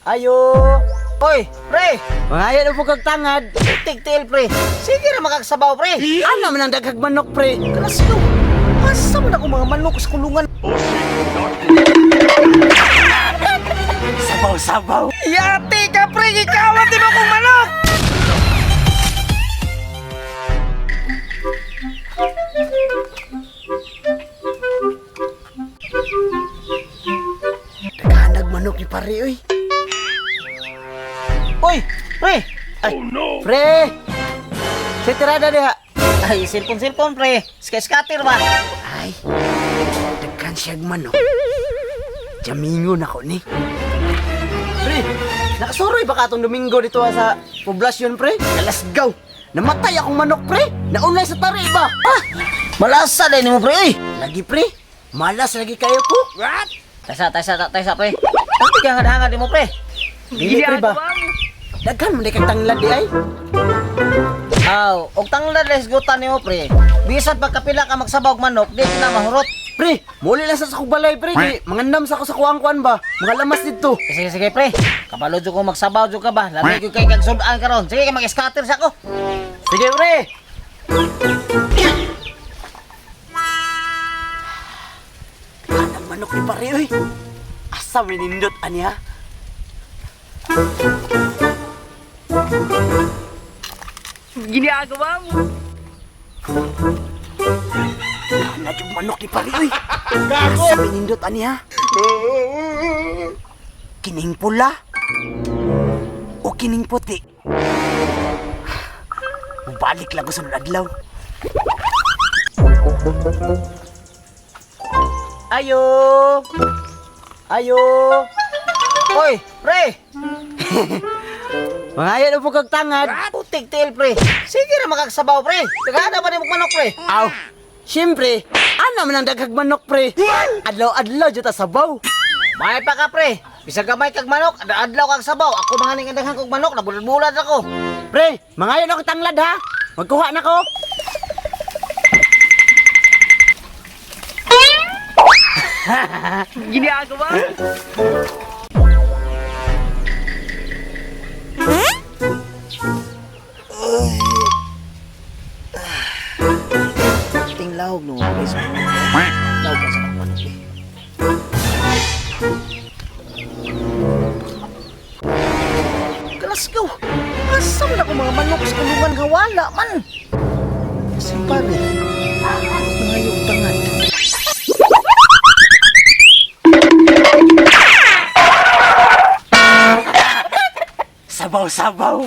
Ayo! Oy, pre! Mangayo na po kag tangad. Tigtil, pre. Sige na makagsabaw, pre. Ano man ang daghag manok, pre? Kalasyo. Asa man ako mga manok sa kulungan? Sabaw, sabaw. Yati ka, pre! Ikaw di mo kong manok! Daghanag manok ni pare, oy. Oy, pre! Ay, oh, no. Pre! Sa tirada diha. Ay, cellphone, pre. Sky-scatter ba? Ay, daghan siyag manok. Jamingo na ko ni. Pre, nakasuroy ba ka atong Domingo dito ha, sa poblasyon, pre? Nalasgaw. Namatay akong manok, pre. Naunay sa tari ba? Ah, malasa din mo, pre. Oy. Lagi, pre. Malas lagi kayo ko. What? Taysa, taysa, taysa, pre. Tanti ka hangad-hangad mo, pre. Dili, pre ba? Daghan man di kag tanglad di ay. Aw, og tanglad les gutan nimo, pre. Bisan pagkapila ka magsabaw og manok, di ka na mahurot. Pre, muli lang sa sakong balay, pre. Kay mangandam sa ako sa kuwang kuan ba? Mga lamas dito. Sige, sige, pre. Kabalo jud ko magsabaw jud ka ba? Lami gyud kay kag sudan karon. Sige, kay mag-scatter sa ako. Sige, pre. Anang manok ni pare, oy. Asa may nindot aniya? Ginagawa mo. Ana yung manok ni pare, oy. Asa may nindot aniya? Kining pula o kining puti? Mubalik lang ko sa adlaw. Ayo! Ayo! Oy, pre. Mangayo na po kag tangad. Putik til, pre. Sige na makagsabaw, pre. Daghan ba nimo manok, pre? Aw! Siyempre, ano man ang daghag manok, pre? Adlaw-adlaw jud ta sabaw. May pa ka, pre. Bisag gamay kag manok, adlaw kag sabaw. Ako mga ning daghan kog manok, nabulad-bulad ako. Pre, mangayo na ko tanglad ha. Magkuha na ko. Ginagawa mo. Ting lahog no, pre. Lahog ka sa akong manok, pre. Kalasgaw! Asa man ako mga manok sa kulungan nga wala man! Kasi pare, mga yung tangad. Sabaw-sabaw.